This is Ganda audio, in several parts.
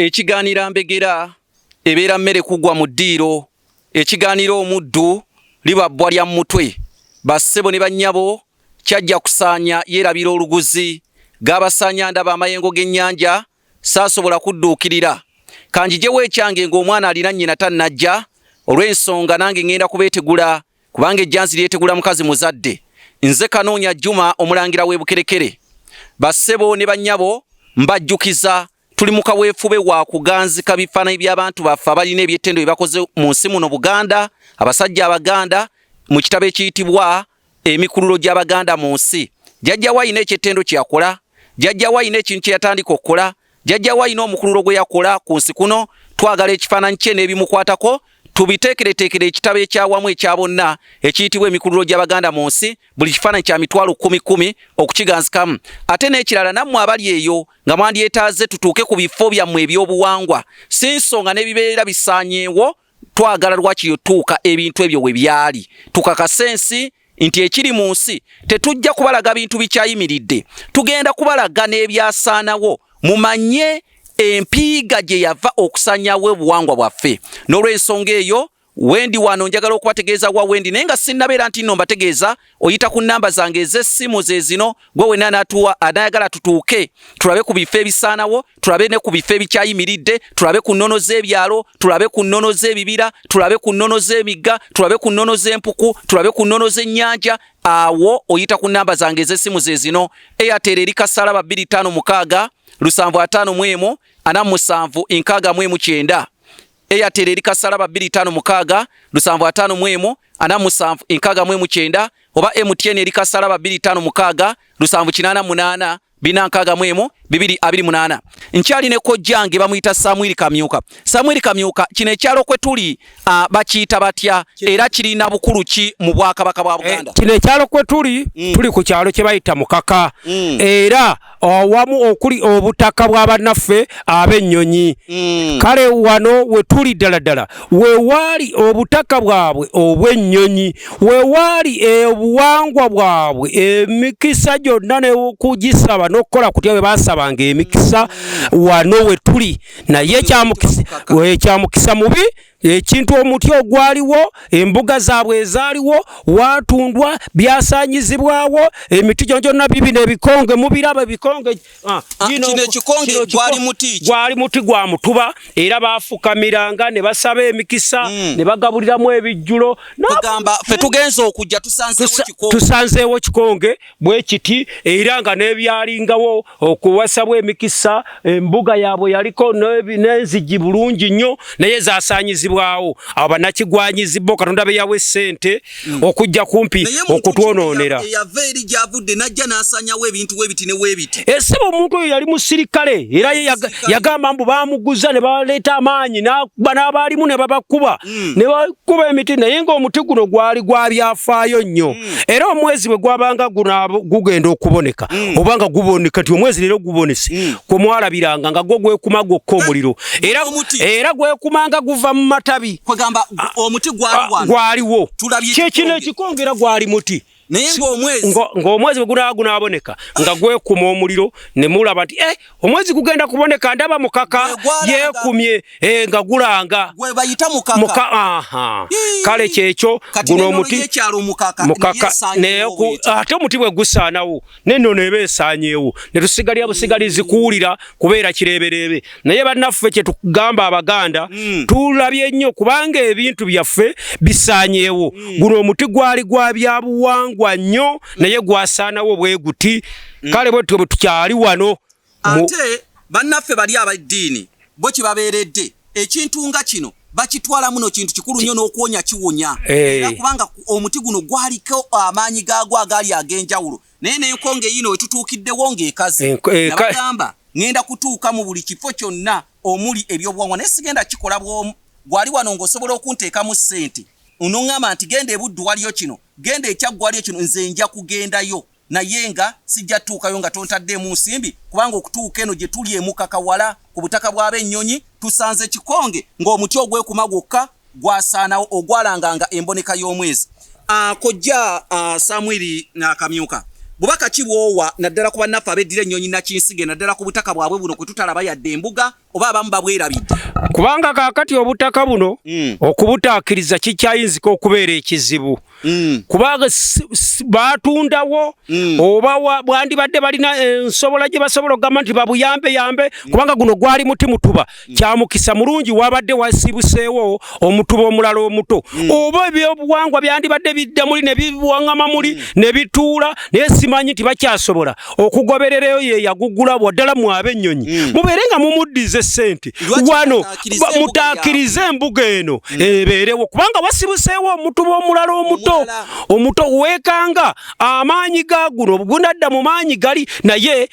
Ekigaanira mbegera ebeera mmere kugwa mu ddiiro, ekigaanira omuddu liba bbwa lya mutwe. Bassebo ne bannyabo, kyajja kusaanya yeerabira oluguzi, gaabasaanya ndaba amayengo g'ennyanja, saasobola kudduukirira. Kanjijewo ekyange ng'omwana alina nnyina tannajja, olw'ensonga nange ŋŋenda kubeetegula kubanga ejjanzi lyetegula mukazi muzadde. Nze Kanoonya Juma omulangira w'e Bukerekere. Bassebo ne bannyabo mbajjukiza tuli mu kaweefube wa kuganzika bifaananyi by'abantu baffe abalina ebyettendo bye bakoze mu nsi muno Buganda, abasajja Abaganda, mu kitabo ekiyitibwa Emikululo gy'Abaganda mu nsi. Jjajja we alina ekyettendo kye yakola, jjajja we alina ekintu kye yatandika okukola, jjajja we alina omukululo gwe yakola ku nsi kuno. Twagala ekifaananyi kye n'ebimukwatako tubiteekereteekere ekitabo ekyawamu ekya bonna ekiyitibwa Emikululo gy'Abaganda mu nsi, buli kifaananyi kya mitwalo kumi kumi okukiganzikamu. Ate n'ekirala, nammwe abali eyo nga mwandyetaaze tutuuke ku bifo byammwe eby'obuwangwa, si nsonga n'ebibeera bisaanyeewo, twagala lwakiri otuuka ebintu ebyo we byali tukakase ensi nti ekiri mu nsi tetujja kubalaga bintu bikyayimiridde, tugenda kubalaga n'ebyasaanawo mumanye empiiga gye yava okusanyawo obuwangwa bwaffe. N'olw'ensonga eyo wendi wano njagala okubategeeza wa wendi, naye nga sinnabeera nti nno mbategeeza, oyita ku nnamba zange ez'essimu ze zino, gwe wenna anatuwa anayagala tutuuke tulabe ku bifo ebisaanawo, tulabe ne ku bifo ebikyayimiridde, tulabe ku nnono z'ebyalo, tulabe ku nnono z'ebibira, tulabe ku nnono z'emigga, tulabe ku nnono z'empuku, tulabe ku nnono z'ennyanja. Awo oyita ku nnamba zange ez'essimu ze zino: Airtel eri kasalaba 256 751 47 69, Airtel eri kasalaba 256 751 47 69, oba MTN eri kasalaba 256 788 461 228. Nkyali ne kojjange bamuyita Samwiri Kamyuka. Samwiri Kamyuka, kino ekyalo kwe tuli bakiyita batya era kirina bukulu ki mu Bwakabaka bwa Buganda? Kino ekyalo kwe tuli, tuli ku kyalo kye bayita Mukaka, era awamu okuli obutaka bwa bannaffe ab'ennyonyi. Kale wano we tuli ddala ddala wewaali obutaka bwabwe obw'ennyonyi, wewaali obuwangwa bwabwe, emikisa gyonna nekugisaba n'okukola kutya bwe basabanga emikisa wano we tuli. Naye kyamukisa mubi, ekintu omuti ogwaliwo, embuga zaabwe ezaaliwo waatundwa, byasaanyizibwawo, emiti gyonna gyonna bibino ebikonge mubiraba ebikonge. Kino ekikonge gwali muti ki? Gwali muti gwa mutuba, era baafukamiranga ne basaba emikisa, ne bagabuliramu ebijjulo. Kugamba ffe tugenze okujja tusanzeewo kikonge. Tusanzeewo kikonge bwe kiti, era nga n'ebyalingawo okuwasabwa emikisa, embuga yaabwe yaliko n'enzigi bulungi nnyo, naye zasaanyizibwawo. Abo bannakigwanyizi bo Katonda be yawa essente okujja kumpi Naye muntu okutwonoonera. ki eyava eri gy'avudde n'ajja n'asaanyawo ebintu weebiti ne weebiti? Ssebo, omuntu oyo yali musirikale, era ye yagamba mbu baamuguza ne baleeta amaanyi n'akuba n'abaalimu ne babakuba, ne bakuba emiti, naye ng'omuti guno gwali gwa byafaayo nnyo. Era omwezi bwe gwabanga gugenda okuboneka, oba nga guboneka nti omwezi leero gubonese, kwe mwalabiranga nga gwo gwekuma gwokka omuliro, Omuti. era gwekumanga guva mu matabi. Kwegamba omuti gwali wano. Gwaliwo. Tulabye Kye kino ekikonge. ekikonge era gwali muti. Naye ng'omwezi Ng'omwezi bwe gunaaba gunaaboneka nga gwekuma omuliro, ne mulaba nti omwezi gugenda kuboneka, ndaba Mukaka Gwe gwalanga. yeekumye, nga gulanga. Gwe bayita Mukaka. Aha. Hii. Kale kyekyo, Kati guno n'ennono omuti y'ekyalo Mukaka, Mukaka, naye esaanyeewo bw'eti. ate omuti bwe gusaanawo n'ennono eba esaanyeewo, ne tusigalira busigalizi kuwulira kubeera kireebereebe. Naye bannaffe kye tugamba Abaganda, tulabye nnyo kubanga ebintu byaffe bisaanyeewo. Guno omuti gwali gwa byabuwangwa nnyo, naye gwasaanawo bwe guti. Kale bwe tutyo bwe tukyali wano. Ate bannaffe bali ab'eddiini bo kibabeeredde ekintu nga kino bakitwala muno kintu kikulu nnyo, n'okuwonya kiwonya. Era kubanga omuti guno gwaliko amaanyi gaagwo agaali ag'enjawulo, naye n'enkonge yiino we tutuukiddewo ng'ekaze. Nabagamba ŋŋenda kutuuka mu buli kifo kyonna omuli ebyobuwangwa, naye sigenda kikola bw'omu. Gwali wano ng'osobola okunteekamu ssente n'oŋŋamba nti genda e Buddu waliyo kino, genda e Kyaggwe waliyo kino, nze nja kugendayo, naye nga sijja tuukayo nga tontaddeemu nsimbi, kubanga okutuuka eno gye tuli e Mukaka wala ku butaka bw'ab'ennyonyi tusanze kikonge ng'omuti ogwekuma gwokka gwasaanawo ogwalanganga emboneka y'omwezi. Kojja Samwiri Kamyuka, Bubaka ki bw'owa naddala ku bannaffe abeddira ennyonyi Nakinsige, naddala ku butaka bwabwe buno kwe tutalaba yadde embuga oba abamu babwerabidde? Kubanga kaakati obutaka buno okubutaakiriza kikyayinzika okubeera ekizibu. Kubanga batundawo oba bwandibadde balina ensobola gye basobola okugamba nti babuyambe yambe, kubanga guno gwali muti mutuba. Kyamukisa mulungi wabadde wasibuseewo omutuba omulala omuto, oba ebyobuwangwa byandibadde bidda muli ne biwaŋŋama muli ne bituula, naye simanyi nti bakyasobola okugoberereyo ye yagugula waddala mu ab'ennyonyi. Mubeere nga mumuddiza essente wano, mutaakirize embuga eno ebeerewo, kubanga wasibuseewo omutuba omulala omuto omuto weekanga amaanyi ga guno gunadda mu maanyi gali, naye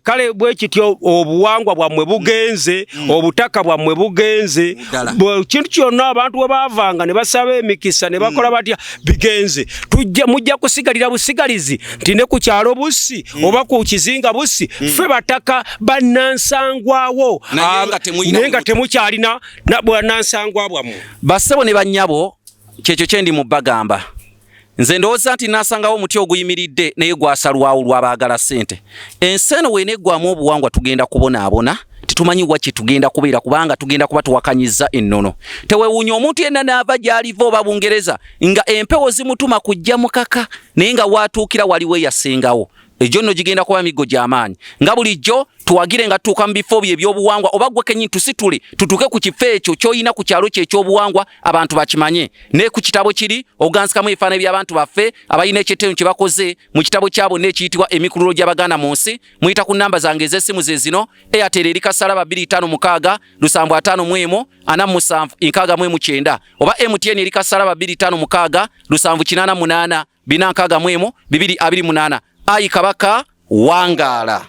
kale bwe kityo obuwangwa bwammwe bugenze, obutaka bwammwe bugenze, kintu kyonna abantu we baavanga ne basaba emikisa ne bakola batya bigenze. Mujja kusigalira busigalizi nti ne ku kyalo Bussi oba ku kizinga Bussi ffe bataka bannansangwawo, naye nga temukyalina bwannansangwa bwammwe. Bassebo ne bannyabo, kyekyo kye ndi mu bagamba. Nze ndowooza nti nasangawo omuti oguyimiridde naye gwasalwawo lw'abaagala ssente. Ensi eno weeneggwamu obuwangwa tugenda kubonaabona, tetumanyi wa kye tugenda kubeera, kubanga tugenda kuba tuwakanyizza ennono. Tewewuunya omuntu yenna n'ava gy'aliva oba Bungereza nga empewo zimutuma kujja mukaka, naye nga waatuukira waliwo eyasengawo. Egyo nno gigenda kuba miggo gy'amaanyi. Nga bulijjo tuwagire nga tutuuka mu bifo bye eby'obuwangwa, oba ggwe kennyini tusitule tutuuke ku kifo ekyo ky'olina ku kyalo kyo eky'obuwangwa, abantu bakimanye. Ne ku kitabo kiri oganzikamu ebifaananyi by'abantu baffe abalina ekyetteyo kye bakoze mu kitabo kya bonna ekiyitibwa Emikululo gy'Abaganda mu nsi. Muyita ku nnamba zange ez'essimu ze zino: Airtel eri kasalaba 256 751 47 69, oba MTN eri kasalaba 256 788 461 228. Ayi Kabaka wangaala.